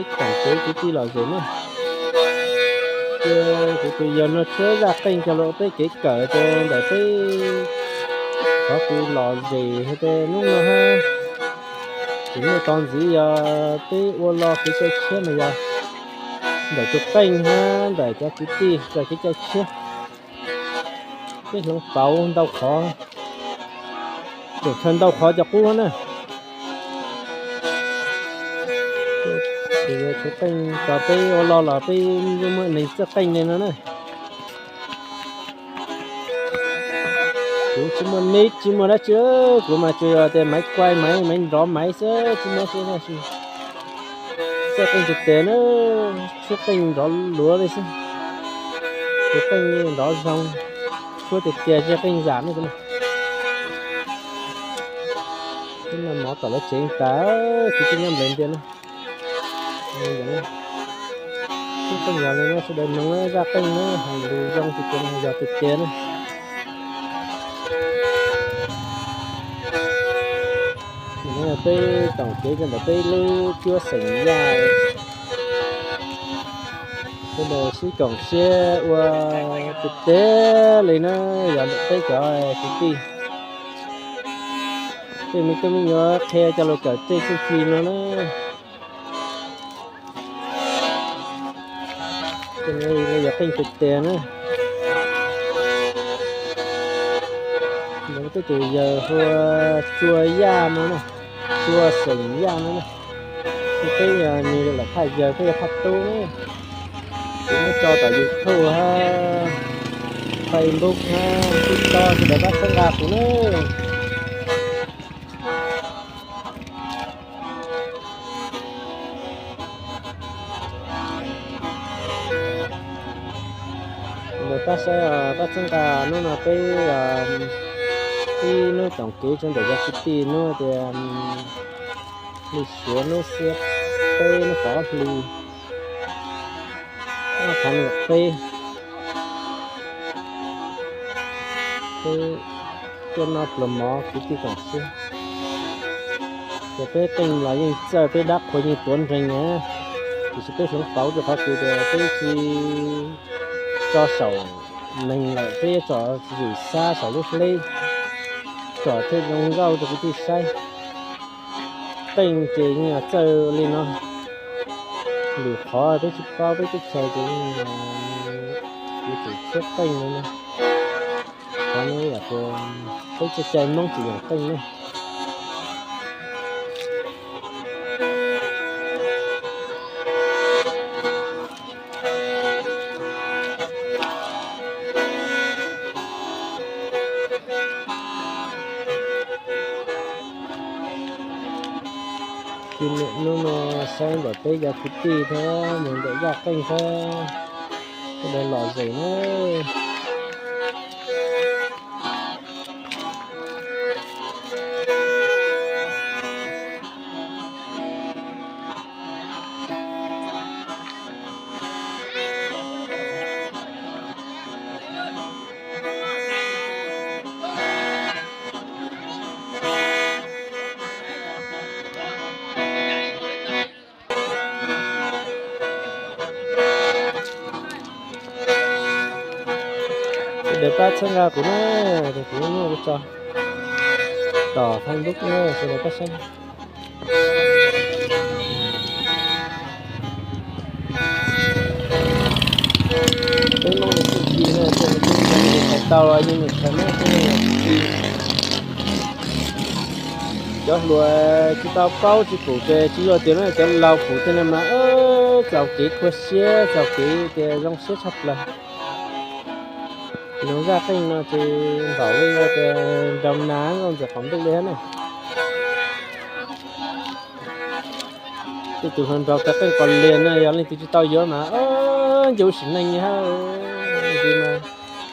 Koom kev kwv tij lom zem na. Ces kuv tus yawg no tshuab zaj qeej cog lus peb kev kawm ces ntawm peb qhov kev lom zem hais tias hnub no hab, tsis muaj tog ntxiv yog peb ua lo kev cai tshiab mas yog ntawm tus qeej hab ntawm cov kwv tij txawj kev cai tshiab. Peb hloov pauv ntau qhov, tseem khaws ntau qhov cov qub na. Tshuav qeej tos peb ua lo los peb yeej muaj neeg txawj qeej li no na. Kuv tsis muaj neb tsis muaj dab tsi, kuv mas tsuas yog tias maiv kuai maiv, maiv nrov maiv xwb tsis muaj tsi. Txawj qeej tiag tiag na, tshuab qeej nrov luav li xwb. Tshuab qeej nrov zoo, tshuab tiag tiag tsis qeej zam ne. Ib no mov tom lawv tsev tas, kwv tij nyob nplawg ntias na. Tshuab qeej yog li no sawv daws noog zaj qeej na, hais lus zoo tiag tiag yog tiag tiag na. Peb koom kev rau ntawm peb lub cuab xeem Yaj, sawv daws sib koom siab ua tiag tiag li na, yog ntawm peb cov kwv tij, tej me tub me nyuam qhia cov lus kawm tej txuj ci no na. Yog qeej tiag tiag na. Peb tus yawg hu ua Tsua Yaj no na, Tsua xeem Yaj no na. Peb yog nws lawm thaj yawg, peb yog thaj tub na. Kuv muab tso tom YouTube hab Facebook hab TikTok, sawv daws pab txhawb nqa kuv na. Sawv daws pab saib, pab txhawb nqa. Hnub no peb ib hnub koom kev rau ntawm yog kwv tij hnub tias hli Suav hnub xiab peb hnub kaum ob hli ob phav nees nkaum peb. Peb tuaj noj pluas mov kwv tij koom siab. Ces peb qeej los yeej txawj, peb dab qhuas yeej tuav nreeg na, tiam sis peb hloov pauv rau qhov tias peb tsis tso saum neeg lawm, peb tsom zwm xab saum lub hleb, tsom thiaj zoo nkauj rau kwv tij saib. Qeej ces yeej txawj li no, lwm qhov peb tsis paub, peb teb chaws ces yeej yuav tsum tshuab qeej li no. Qhov no yog tias peb txoj cai Hmoob tsis yoom qeej na. Hnub no saib ntawm peb cov kwv tij thiab mus ntawm zaj qeej thiab, sawv daws lom zem na. Sawv daws pab txhawb nqa kuv na, kuv muaj tso tom Facebook na, sawv daws pab saib. Peb Hmoob li txuj ci na, txuj ci tau los yeej mus khaws Hmoob txuj ci. Cov hluas tsis tau paub tsis pum ces tsis luag tias no, cov laus pum tiag no mas txaus kev khuv siab, txaus kev tias zoo siab tshaj plaws. Noog zaj qeej no ces npaum li tias nraug nas nkauj ntxawm qaum ntuj li thiab na. Tej tus hluas nraug tawv qeej qos lias na, yog leej twg tsis tau yuav mas ncu sim neej hab.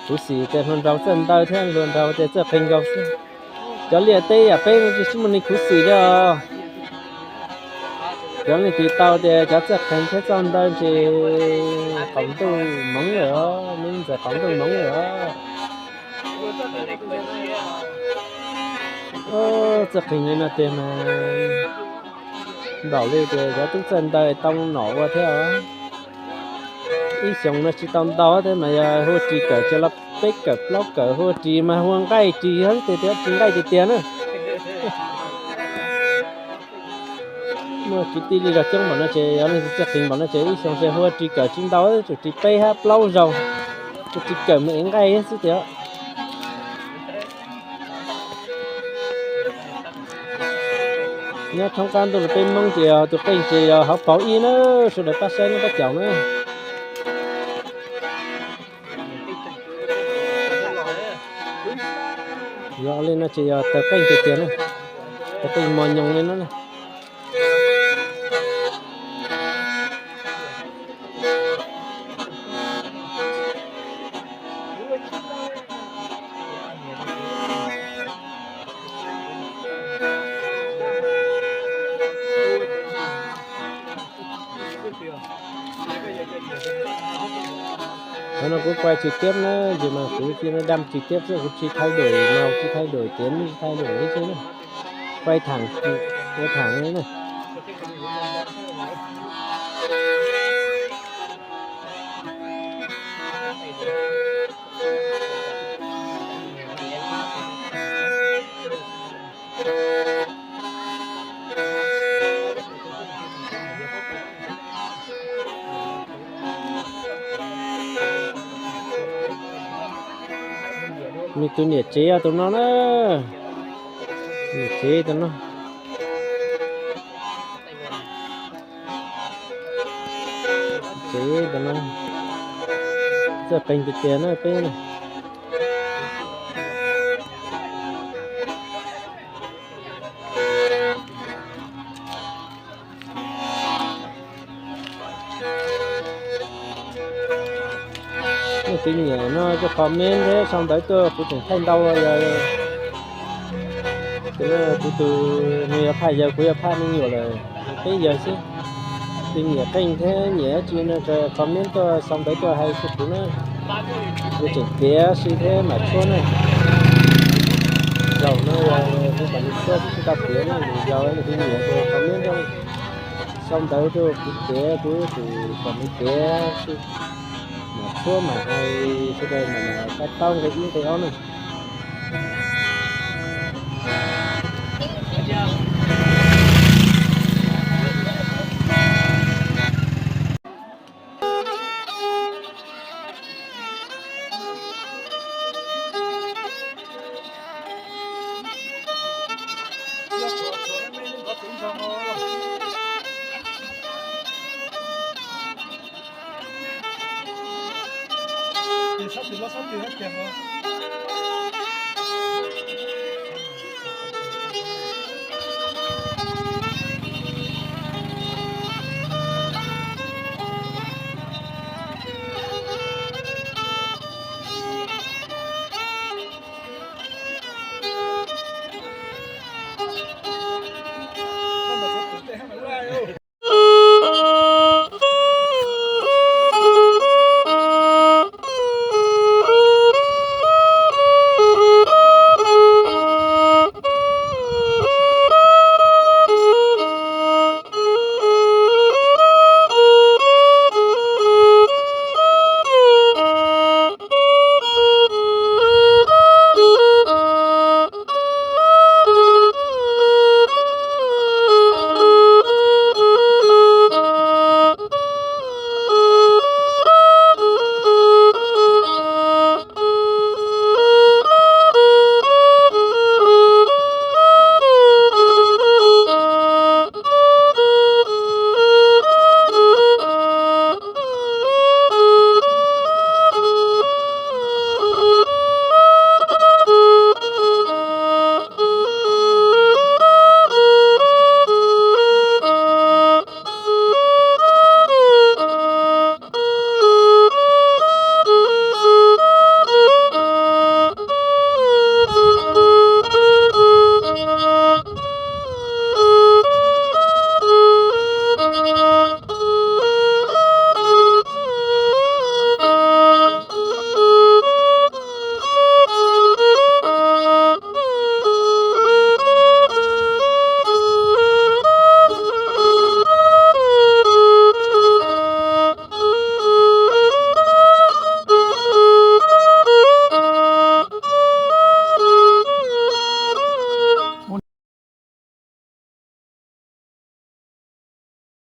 Kuv xim tias hluas nraug txawj ntaw thiab hluas nraug tias txawj qeeg nkaus xwb. Cov liaj teb yam peb no tsis muaj neeg khuv xim li os. Cov leej twg tau tias cov txawj qeeg thiab txawj ntaw ces qaum ntuj moov lawm os, me ntxawm qaum ntuj moov lawm os. Txawj qeeg li no tiag mas Npaum li tias cov tub txawj ntawd tau nom ua thiab os. Ib xyoos no tsis tau ntau thiab mas yog hu ua ris kawm ces los peb kawm plaub kawm, hu ua ris mas hu ua nqaij ris xwb tiag tiag, ris nqaij tiag tiag na. Muaj kwv tij li los coob npaum no ces yog leej twg txawj qees npaum no ces ib xyoos ces hu ua ris kawm tsis ntau, tsum ris peb hab plaub zaug, hu ua ris kawm mas ev nqaij xwb tiag. Nyob thoob qab ntuj no peb Hmoob ces yog tus qeej ces yog hauv paus ib na, sawv daws pab saib nyob pab caum na. Yog li no ces yog taws qeej tiag tiag na, taws qeej mos nyoos li no na. Qhov no kuv quay trực tiếp na, ces mas kuv cia dam trực tiếp xwb, kuv tsis thay đổi màu, tsis thay đổi tiếng, tsis thay đổi li xwb na. Quay thẳng, quay thẳng li na. Nws tus niam tsev yog tus no na. Niam tsev tus no. Tsev tus no. Txawj qees tiag tiag na peb na. Nej tus nyiam no coj comment thiab sau ntawv tuaj kuv tseem thaij ntau yog tus no, kuv tus nws yog phaj yawg, kuv yog phaj me nyuam lawm, peb yawg xwb. Tus nyiam qeej thiab nyiam dab tsi no comment tuaj sau ntawv tuaj hais rau kuv na. Kuv tseem piav si thiab mam tshuab na. Zaum no yog kuv kom nws tshuab xwb tsis tau piav na, yog nej tus nyiam ces comment tuaj, sau ntawv rau kuv piav, kuv tus kom nws piav xwb. Mam tshuab mam hais sawv daws mam pab tau nqe ib nqe ob na.